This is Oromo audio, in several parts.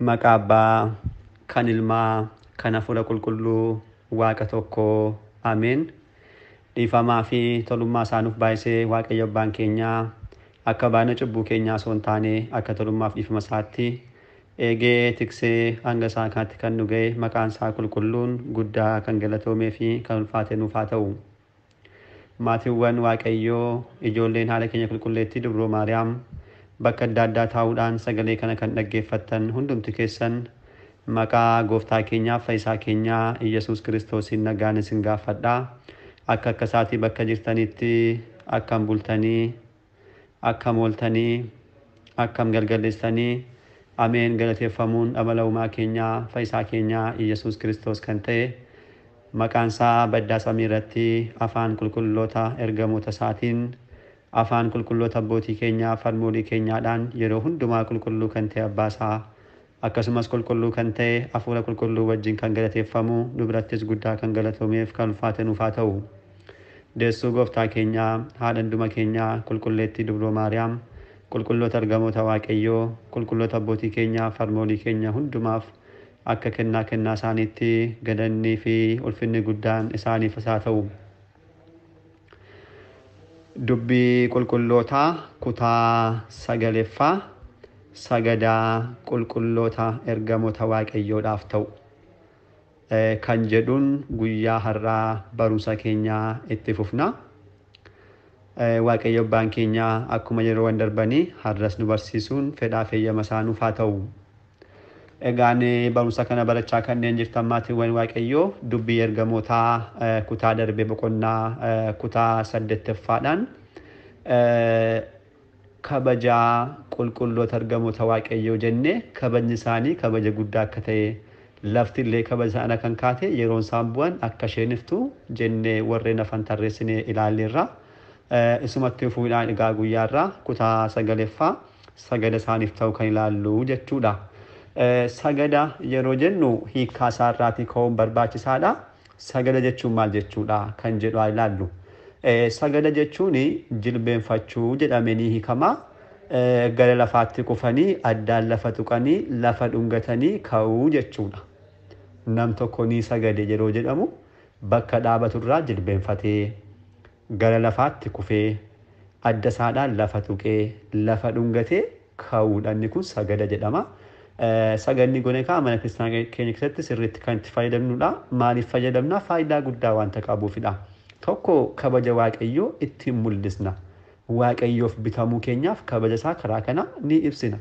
Maqaa Abbaa, kan Ilmaa, kan Hafuura Qulqulluu, Waaqa tokkoo. Ameen. Dhiifamaa fi tolummaa isaa nuuf baay'isee Waaqayyo Abbaan keenyaa akka baay'ina cubbuu keenyaa osoo hin taane akka tolummaaf dhiifama isaatti eegee tiksee hanga isaa kanatti kan nu ga'e maqaan isaa qulqulluun guddaa kan galatoomee fi kan ulfaate nuuf haa ta'u. Maatiiwwan Waaqayyoo, ijoolleen haadha keenya qulqulleettii Dubroo Maariyaam, bakka adda addaa taa'uudhaan sagalee kana kan dhaggeeffattan hundumti keessan maqaa gooftaa keenyaaf fayyisaa keenyaa Iyyasuus Kiristoosiin nagaan isin gaafadha. Akka akka isaatii bakka jirtanitti akkam bultanii, akkam ooltanii, akkam galgalleessanii? Ameen. Galateeffamuun dhamala uumaa keenyaa fayyisaa keenyaa Iyyasuus Kiristoos kan ta'e maqaan isaa baddaa samii irratti afaan qulqulloota ergamoota isaatiin, afaan qulqulloota abbootii keenyaa farmoolii keenyaadhaan yeroo hundumaa qulqulluu kan ta'e abbaa isaa, akkasumas qulqulluu kan ta'e hafuura qulqulluu wajjin kan galateeffamu, nu birattis guddaa kan galatoomeef kan ulfaate nuuf haa ta'u. Deessuu gooftaa keenyaa, haadha hunduma keenyaa qulqulleettii Dubroo Maariyaam, qulqulloota ergamoota Waaqayyoo, qulqulloota abbootii keenyaa farmoolii keenya hundumaaf akka kennaa kennaa isaaniitti galannii fi ulfinni guddaan isaaniif haa ta'u. Dubbii qulqullootaa kutaa sagaleeffaa, sagadaa qulqulloota ergamoota Waaqayyoodhaaf ta'u kan jedhuun guyyaa har'aa barumsa keenyaa itti fufna. Waaqayyo abbaan keenyaa akkuma yeroowwan darbanii har'as nu barsiisuun fedhaa fi eeyyama isaa nuuf haa ta'u. Egaan barumsa kana barachaa kanneen jirtan maatiiwwan Waaqayyoo, dubbii ergamootaa kutaa darbe boqonnaa kutaa saddeettaffaadhaan kabajaa qulqulloota ergamoota Waaqayyoo jennee, kabajni isaanii kabaja guddaa akka ta'e, lafti illee kabaja isaanii kan kaate yeroon isaan bu'an akka isheen iftu jennee warreen hafan tarreessinee ilaalleerra. Isumatti fuudhaan egaa guyyaarraa kutaa sagaleeffaa sagada isaaniif ta'u kan ilaallu jechuudha. Sagada yeroo jennu hiikkaa isaarraatii ka'uun barbaachisaadha. Sagada jechuun maal jechuudha kan jedhu haa ilaallu. Sagada jechuun jilbeenfachuu jedhamee ni hiikama. Gara lafaatti kufanii, addaan lafa tuqanii, lafa dhungatanii ka'uu jechuudha. Nam tokko ni sagade yeroo jedhamu bakka dhaabaturraa jilbeenfatee, gara lafaatti kufee, adda isaadhaan lafa tuqee, lafa dhungatee ka'uudha. Inni kun sagada jedhama. Sagadni kun egaa mana kiristaanaa keenya keessatti sirriitti kan itti fayyadamnudha. Maaliif fayyadamna? Faayidaa guddaa wanta qabuufidha. Tokko, kabaja Waaqayyoo ittiin mul'isna. Waaqayyoof bitamuu keenyaaf kabaja isaa karaa kana ni ibsina.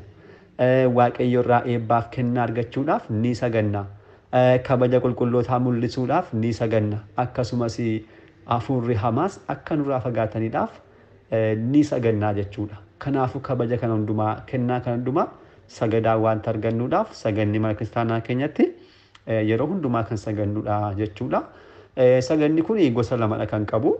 Waaqayyo irraa eebbaaf kennaa argachuudhaaf ni saganna. Kabaja qulqullootaa mul'isuudhaaf ni saganna. Akkasumas hafuurri hamaas akka nurraa fagaataniidhaaf ni sagannaa jechuudha. Kanaafuu kabaja kana hundumaa, kennaa kana hundumaa sagadaa wanta argannuudhaaf saganni mana kiristaanaa keenyatti yeroo hundumaa kan sagannudha jechuudha. Saganni kun gosa lamadha kan qabu.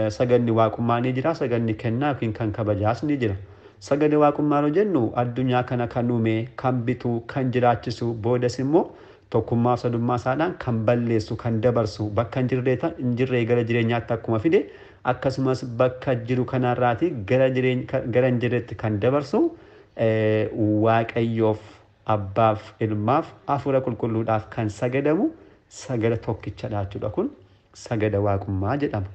Saganni waaqummaa ni jira, saganni kennaa yookiin kan kabajaas ni jira. Saganni waaqummaa yeroo jennu addunyaa kana kan uume, kan bitu, kan jiraachisu, boodas immoo tokkummaa fi sadummaa isaadhaan kan balleessu, kan dabarsu, bakka hin jirree gara jireenyaatti akkuma fide, akkasumas bakka jiru kanarraati gara hin jirreetti kan dabarsu, Waaqayyoof Abbaaf Ilmaaf Hafuura Qulqulluudhaaf kan sagadamu sagada tokkichadha jechuudha. Kun sagada waaqummaa jedhama.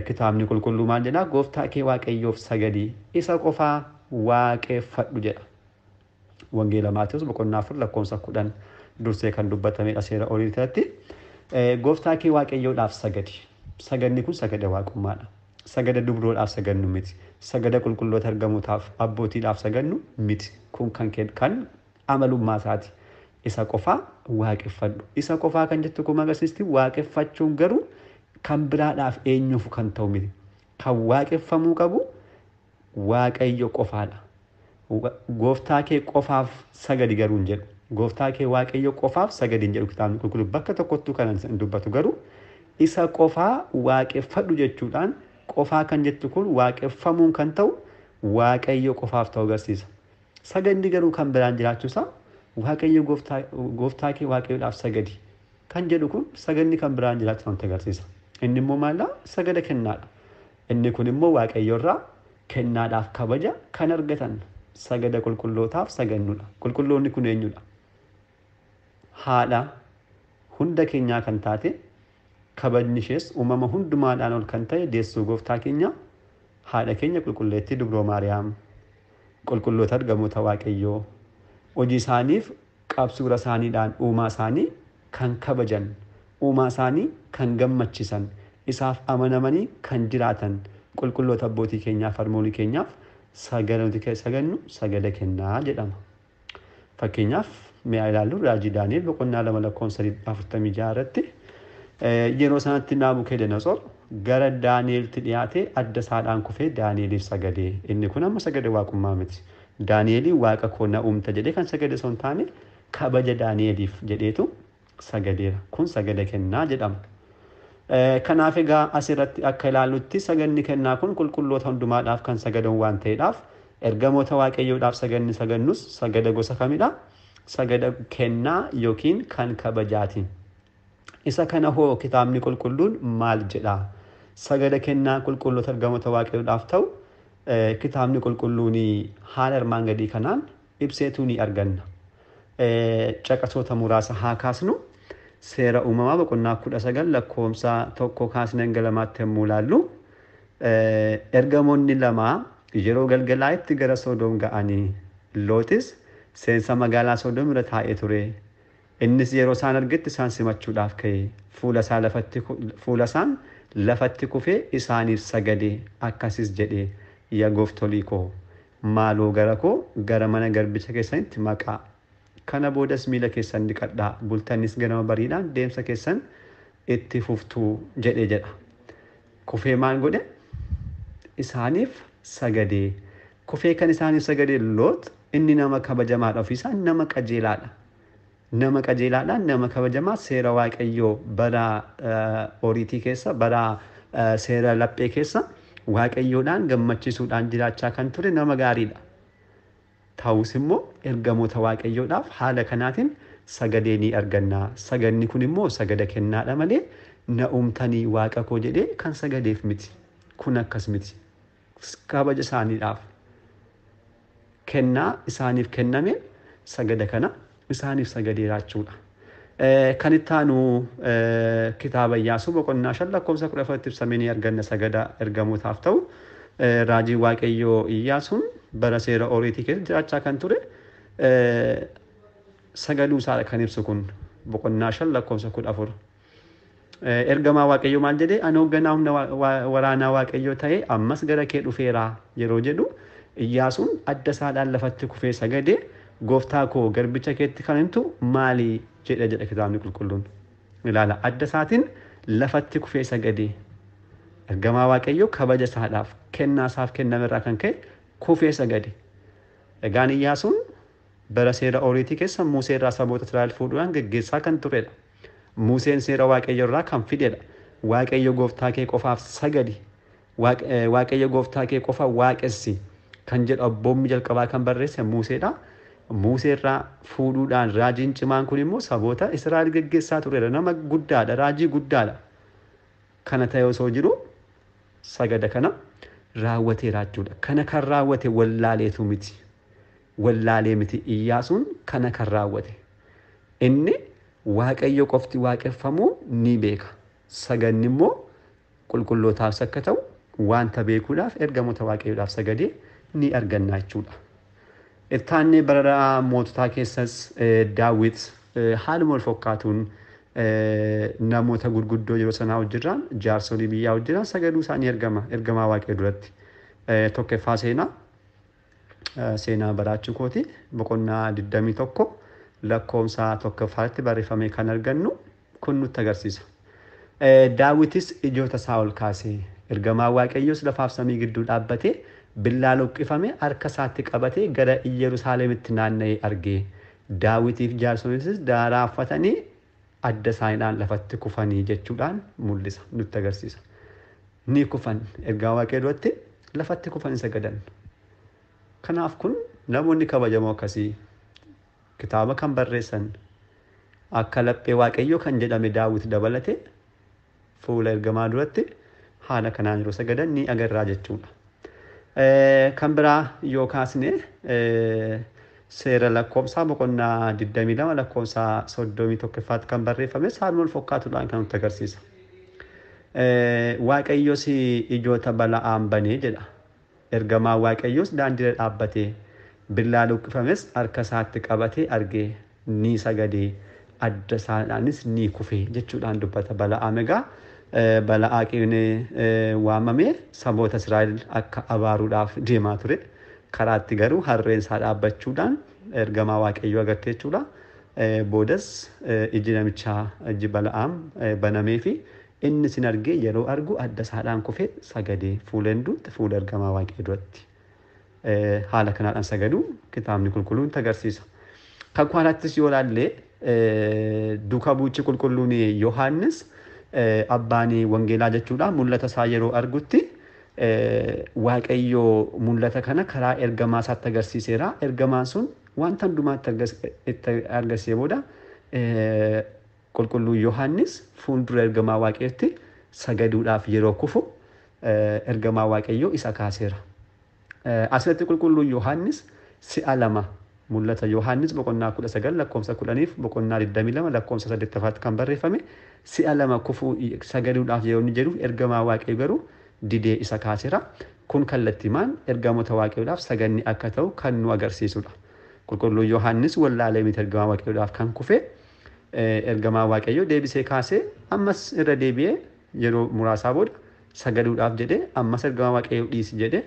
Kitaabni qulqulluu maal jedhaa? Gooftaa kee Waaqayyoof sagadii, isa qofaa waaqeffadhu jedha. Wangeela Maatewos boqonnaa 4 lakkoofsa 10 dursee kan dubbatamedha seera olii irratti. Gooftaa kee Waaqayyoodhaaf sagadi. Sagadni kun sagada waaqummaadha. Sagada dubroodhaaf sagannu miti. Sagada qulqulloota ergamootaaf abbootiidhaaf sagannu miti. Kun kan amalummaa isaati. Isa qofaa waaqeffadhu. Isa qofaa kan jettu kun agarsiisti, waaqeffachuun garuu kan biraadhaaf eenyuuf kan ta'u miti. Kan waaqeffamuu qabu Waaqayyo qofaadha. Gooftaa kee qofaaf sagadi garuu hin jedhu. Gooftaa kee Waaqayyo qofaaf sagadi hin jedhu kitaabni qulqulluu bakka tokkottuu kan hin dubbatu, garuu isa qofaa waaqeffadhu jechuudhaan qofaa kan jettu kun waaqeffamuun kan ta'u Waaqayyo qofaaf ta'u agarsiisa. Sagadni garuu kan biraan jiraachuusaa Waaqayyo gooftaa kee Waaqayyoodhaaf sagadi kan jedhu kun sagadni kan biraan jiraachuu nutti agarsiisa. Inni immoo maallaa? Sagada kennaadha. Inni kun immoo Waaqayyo irraa kennaadhaaf kabaja kan argatan sagada qulqullootaaf sagannudha. Qulqulloonni kun eenyudha? Haadha hunda keenyaa kan taate, kabajni ishees uumama hundumaadhaan ol kan ta'e, deessuu gooftaa keenya haadha keenya qulqulleettii Dubroo Maariyaam, qulqulloota ergamoota Waaqayyoo, hojii isaaniif qabsuura isaaniidhaan uumaa isaanii kan kabajan, uumaa isaanii kan gammachiisan, isaaf amanamanii kan jiraatan qulqulloota abbootii keenyaaf, harmoolii keenyaaf sagada nuti sagannu sagada kennaa jedhama. Fakkeenyaaf mi'a ilaallu raajii Daani'el boqonnaa 2 lakkoofsa 46 irratti yeroo sanatti Naabukedenetsoor gara Daani'elitti dhiyaatee adda isaadhaan kufee Daani'eliif sagadee. Inni kun amma sagada waaqummaa miti. Daani'elii waaqa koo na uumta jedhee kan sagade osoo hin taane kabaja Daani'eliif jedheetu sagadeera. Kun sagada kennaa jedhama. Kanaaf egaa asirratti akka ilaallutti saganni kennaa kun qulqulloota hundumaadhaaf kan sagadan waan ta'eedhaaf ergamoota Waaqayyoodhaaf saganni sagannus sagada gosa kamidha? Sagada kennaa yookiin kan kabajaati. Isa kana hoo kitaabni qulqulluun maal jedha? Sagada kennaa qulqulloota ergamoota Waaqayyoodhaaf ta'u kitaabni qulqulluun haala armaan gadii kanaan ibseetuu ni arganna. Caqasoota muraasa haa kaasnu. Seera uumamaa boqonnaa 19 lakkoofsa 1 kaasnee hanga 2tti yommuu ilaallu, ergamoonni lama yeroo galgalaatti gara Sodoom ga'anii, Lootis seensa magaalaa Sodoom irra taa'ee ture. Innis yeroo isaan argetti isaan simachuudhaaf ka'e. Fuula isaan lafatti kufee isaaniif sagade, akkasis jedhe: yaa gooftolii koo, maaloo gara koo gara mana garbicha keessanitti maqaa. Kana boodas miila keessan dhiqadhaa, bultanis ganama bariidhaan deemsa keessan itti fuftuu jedhe jedha. Kufee maal godhe? Isaaniif sagadee. Kufee kan isaaniif sagadee Loot inni nama kabajamaadha, ofiisaa nama qajeelaadha. Nama qajeelaadhaan nama kabajamaa seera Waaqayyoo bara oriitii keessa, bara seera laphee keessa Waaqayyoodhaan gammachiisuudhaan jiraachaa kan ture nama gaariidha. Ta'us immoo ergamoota Waaqayyoodhaaf haala kanaatiin sagadee ni arganna. Sagadni kun immoo sagada kennaadha malee na uumtanii waaqa koo jedhee kan sagadeef miti. Kun akkas miti. Kabaja isaaniidhaaf kennaa isaaniif kenname sagada kana isaaniif sagadeera jechuudha. Kan itti aanu kitaaba Iyyaasuu boqonnaa 5 lakkoofsa 14 ibsamee ni arganna sagada ergamootaaf ta'u. Raajii Waaqayyoo Iyyaasuun bara seera oriitii keessa jiraachaa kan ture sagaduu isaadha kan ibsu kun boqonnaa 5 lakkoofsa 14. Ergamaa Waaqayyoo maal jedhee? Ani hoogganaa humna waraanaa Waaqayyoo ta'ee ammas gara kee dhufeera yeroo jedhu Iyyaasuun adda isaadhaan lafatti kufee sagadee, gooftaa koo garbicha keetti kan himtu maali jedhe jedha kitaabni qulqulluun. Ilaala, adda isaatiin lafatti kufee sagadee. Ergamaa Waaqayyoo kabaja isaadhaaf kennaa isaaf kennamerraa kan ka'e kufee sagade. Egaan Iyyaasuun bara seera oriitii keessa Musee irraa saboota Israa'el fuudhuudhaan geggeessaa kan turedha. Museen seera Waaqayyo irraa kan fidedha. Waaqayyo gooftaa kee qofaaf sagadi. Waaqayyo gooftaa kee qofa waaqessi kan jedhu abboommi jalqabaa kan barreesse Museedha. Musee irraa fuudhuudhaan raajiin cimaan kun immoo saboota Israa'el geggeessaa turedha. Nama guddaadha, raajii guddaadha. Kana ta'e osoo jiru sagada kana raawwateera jechuudha. Kana kan raawwate wallaaleetu miti. Wallaalee miti Iyyaasuun kana kan raawwate. Inni Waaqayyo qofti waaqeffamuu ni beeka. Saganni immoo qulqullootaaf akka ta'u wanta beekuudhaaf ergamoota Waaqayyoodhaaf sagadee ni arganna jechuudha. Ittaannee bara moototaa keessas Daawit haaluma wal fakkaatuun namoota gurguddoo yeroo sanaa hojirraan jaarsolii biyyaa hojirraan sagaduu isaanii ergama ergamaa Waaqayyoo duratti. Tokkoffaa seenaa baraachuu kooti boqonnaa 21 lakkoofsa tokkoffaatti barreeffamee kan argannu kun nutti agarsiisa. Daawitis ijoota isaa ol kaasee ergamaa Waaqayyoos lafaaf samii gidduu dhaabbatee billaa luqqifame harka isaatti qabatee gara Iyyerusaaleemitti naanna'ee argee, Daawitiif jaarsoliinis daaraa uffatanii adda isaaniidhaan lafatti kufanii jechuudhaan mul'isa, nutti agarsiisa. Ni kufan, ergaa Waaqayyoo duratti lafatti kufanii sagadan. Kanaaf kun namoonni kabajamoo akkasii kitaaba kan barreessan akka laphee Waaqayyoo kan jedhame Daawit dabalate fuula ergamaa duratti haala kanaan yeroo sagadan ni agarraa jechuudha. Kan biraa yoo kaasne Seera lakkoofsaa boqonnaa 22 lakkoofsa 31ffaatti kan barreeffame haaluma wal fakkaatuudhaan kan nutti agarsiisa. Waaqayyos ijoota Bala'aam banee jedha. Ergamaa Waaqayyoos daandiirra dhaabbatee billaa luqqifames harka isaatti qabatee argee ni sagadee adda isaadhaanis ni kufe jechuudhaan dubbata. Bala'aam egaa Bala'aaqiin waamamee saboota Israa'el akka abaaruudhaaf deemaa ture. Karaatti garuu harreen isaa dhaabbachuudhaan ergamaa Waaqayyoo agarte jechuudha. Boodas iji namichaa iji Bala'aam banamee fi inni sin argee yeroo argu adda isaadhaan kufee sagadee fuuleen duutti fuula ergamaa Waaqayyoo duratti. Haala kanaadhaan sagaduu kitaabni qulqulluun agarsiisa. Kan kwaalaattis yoo ilaalle duuka buuchi qulqulluun Yohaannis abbaan wangeelaa jechuudha mul'ata isaa yeroo argutti Waaqayyoo mul'ata kana karaa ergamaa isaatti agarsiiseera. Ergamaan sun wanta hundumaatti itti agarsiisee booda qulqulluu Yohaannis fuuldura ergamaa Waaqayyootti sagaduudhaaf yeroo kufu ergamaa Waaqayyoo isa kaaseera. Asirratti qulqulluu Yohaannis si'a lama mul'ata Yohaannis boqonnaa 19 lakkoofsa 10 boqonnaa 22 lakkoofsa 8ffaatti kan barreeffame si'a lama kufuu sagaduudhaaf yeroo inni jedhu ergamaa Waaqayyoo garuu didee isa kaaseera. Kun kallattiimaan ergamoota Waaqayyoodhaaf saganni akka ta'u kan nu agarsiisudha. Qulqulluu Yohaannis wallaalee miti ergamaa Waaqayyoodhaaf kan kufe ergamaa Waaqayyoo deebisee kaasee ammas irra deebi'ee yeroo muraasaa booda sagaduudhaaf jedhee ammas ergamaa Waaqayyoo dhiisi jedhee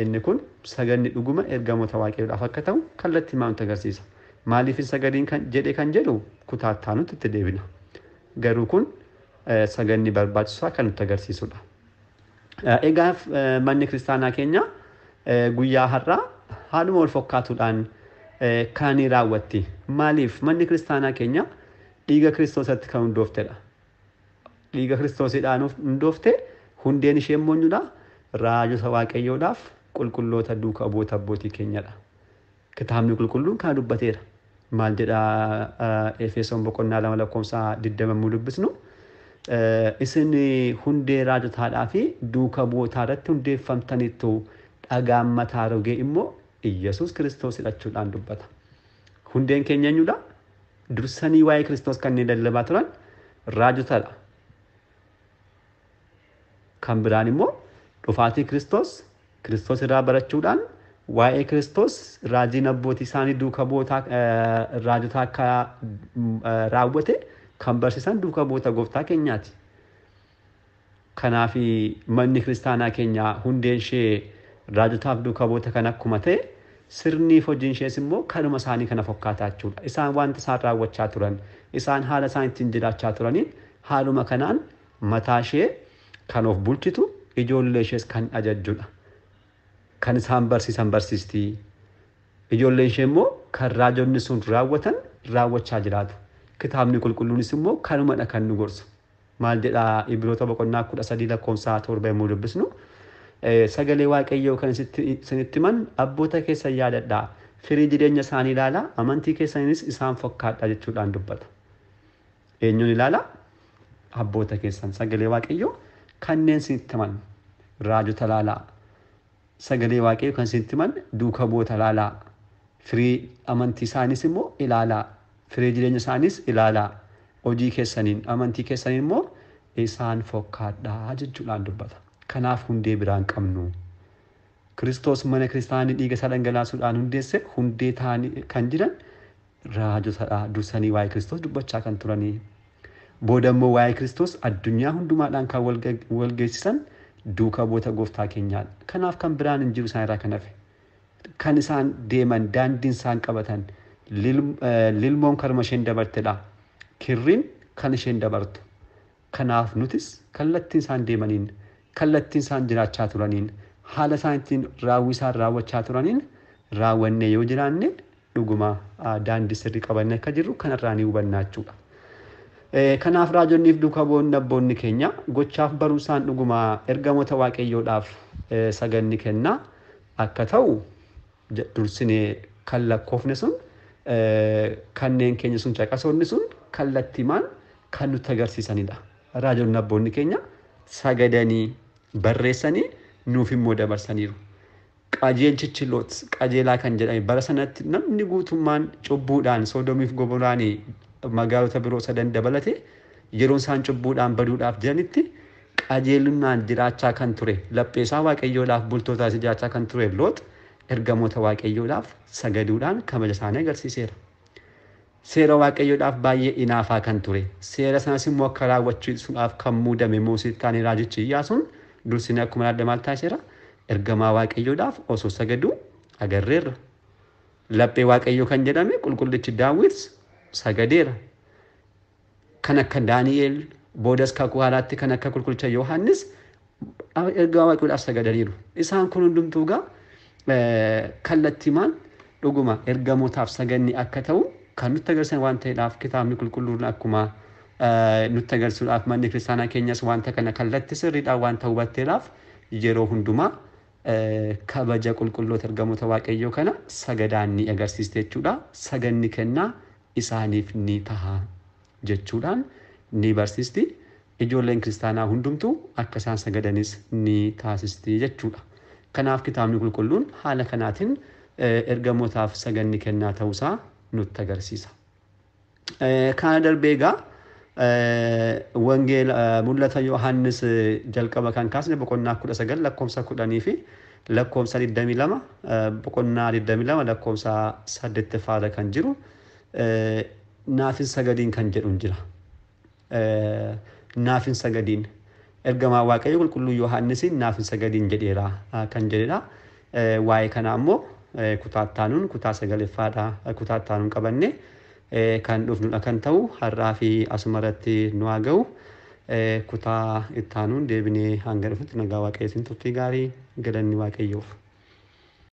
inni kun saganni dhuguma ergamoota Waaqayyoodhaaf akka ta'u kallattiimaan nutti agarsiisa. Maaliif hin sagadiin kan jedhe kan jedhu kutaa itti itti deebina. Garuu kun saganni barbaachisaa kan nutti agarsiisudha. Egaa manni kiristaanaa keenya guyyaa har'aa haaluma wal fakkaatuudhaan kan raawwatti. Maaliif manni kiristaanaa keenya dhiiga Kiristoosatti kan hundooftedha. Dhiiga Kiristoosiidhaan hundoofte hundeen ishee immoo eenyudha? Raajota Waaqayyoodhaaf qulqulloota duuka bu'oota abbootii keenyadha. Kitaabni qulqulluun kana dubbateera. Maal jedha Efesoon boqonnaa 2 lakkoofsa 20 yommuu dubbisnu isin hundee raajotaadhaa fi duuka bu'ootaa irratti hundeeffamtaniittu dhagaan mataa rogee immoo Iyyasuus Kiristoos hidhachuudhaan dubbata. Hundeen keenya eenyudha? Dursanii waa'ee Kiristoos kanneen lallabaa turan raajotadha. Kan biraan immoo dhufaatii Kiristoos, Kiristoos irraa barachuudhaan waa'ee Kiristoos raajiin abbootii isaanii duuka bu'ootaa raajotaa akka raawwate kan barsiisan duuka bu'oota gooftaa keenyaati. Kanaaf manni kiristaanaa keenya hundeen ishee raajotaaf duuka bu'oota kan akkuma ta'e sirniif hojiin ishees immoo kanuma isaanii kana fakkaataa jechuudha. Isaan wanta isaan raawwachaa turan, isaan haala isaan ittiin jiraachaa turaniin haaluma kanaan mataa ishee kan of bulchitu ijoollee ishees kan ajajjudha. Kan isaan barsiisan barsiistii. Ijoolleen ishee immoo kan raajonni sun raawwatan raawwachaa jiraatu. Kitaabni qulqulluunis immoo kanumadha kan nu gorsu. Maal jedhaa Ibroota boqonnaa 13 lakkoofsa 7 yommuu dubbisnu sagalee Waaqayyoo kan isinitti himan abboota keessan yaadadhaa. Firii jireenya isaanii ilaalaa amantii keessaniinis isaan fakkaadhaa jechuudhaan dubbata. Eenyuun ilaalaa? Abboota keessan sagalee Waaqayyoo kanneen isinitti himan raajota ilaalaa. Sagalee Waaqayyoo kan isinitti himan duuka bu'oota ilaalaa. Firii amantii isaaniis immoo ilaalaa. Firii jireenya isaaniis ilaalaa. Hojii keessaniin amantii keessaniin immoo isaan fakkaadhaa jechuudhaan dubbata. Kanaaf hundee biraan qabnu. Kiristoos mana kiristaanii dhiiga isaa dhangalaasuudhaan hundeesse hundee ta'anii kan jiran raajotadha. Dursanii waa'ee Kiristoos dubbachaa kan turanii. Booda immoo waa'ee Kiristoos addunyaa hundumaadhaan kan wal geessisan duuka bu'oota gooftaa keenyaadha. Kanaaf kan biraan hin jiru isaan irraa kan hafe. Kan isaan deeman daandiin isaan qabatan lilmoon karma isheen dabartedha. Kirriin kan isheen dabartu. Kanaaf nutis kallattiin isaan deemaniin kallattiin isaan jiraachaa turaniin haala isaan ittiin raawwii isaan raawwachaa turaniin raawwannee yoo jiraanne dhuguma daandii sirrii qabannee akka jirru kanarraa ni hubannaa jechuudha. Kanaaf raajonniif duuka bu'oonni abboonni keenya gochaaf barumsaan dhuguma ergamoota Waaqayyoodhaaf saganni kennaa akka ta'u dursinee kan lakkoofne sun kanneen keenya sun caqasoonni sun kallattiimaan kan nutti agarsiisanidha. Raajonni abboonni keenya sagadanii barreessanii nuuf immoo dabarsaniiru. Qajeelchichi Loot qajeelaa kan jedhame bara sanatti namni guutummaan cubbuudhaan Soodomiif Gomoraan magaalota biroo sadan dabalate yeroo isaan cubbuudhaan baduudhaaf jiranitti qajeelummaan jiraachaa kan ture, lapheesaa Waaqayyoodhaaf bultootaas jiraachaa kan ture Loot ergamoota Waaqayyoodhaaf sagaduudhaan kabaja isaanii agarsiiseera. Seera Waaqayyoodhaaf baay'ee inaafaa kan ture, seera sanas immoo akka raawwachiisuudhaaf kan muudame Musee taanee raajichi Iyyaasuun dursinee akkuma ilaalle maal taasiseera? Ergamaa Waaqayyoodhaaf osoo sagaduu agarreerra. Laphee Waaqayyoo kan jedhame qulqullichi Daawit sagadeera. Kan akka Daani'el, boodas kakuu haaraatti kan akka qulqullicha Yohaannis ergamaa Waaqayyoodhaaf sagadaniiru. Isaan kun hundumtuu egaa kallattiimaan dhuguma ergamootaaf saganni akka ta'u kan nutti agarsiisan waan ta'eedhaaf, kitaabni qulqulluun akkuma nutti agarsiisuudhaaf, manni kiristaanaa keenyas wanta kana kallatti sirriidhaan wanta hubatteedhaaf yeroo hundumaa kabaja qulqulloota ergamoota Waaqayyoo kana sagadaan ni agarsiiste jechuudha. Saganni kennaa isaaniif ni taha jechuudhaan ni barsiisti. Ijoolleen kiristaanaa hundumtuu akka isaan sagadanis ni taasisti jechuudha. Kanaaf kitaabni qulqulluun haala kanaatiin ergamootaaf saganni kennaa ta'uusaa nutti agarsiisa. Kana darbee egaa wangeela mul'ata Yohaannis jalqaba kan kaasne boqonnaa 19 lakkoofsa 10 fi lakkoofsa 22, boqonnaa 22 lakkoofsa 8ffaarra kan jiru naaf hin sagadiin kan jedhu jira. Naaf hin sagadiin, ergamaa Waaqayyo qulqulluu Yohaannisiin naaf hin sagadiin jedheera kan jedhedha. Waa'ee kana ammoo kutaa ittaanuun, kutaa sagaleffaadha, kutaa ittaanuun qabanne kan dhufnudha kan ta'u. Har'aa fi asuma irratti nu haa ga'u. Kutaa ittaanuun deebinee hanga dhufutti nagaa Waaqayyo isin turtii gaarii, galanni Waaqayyoof.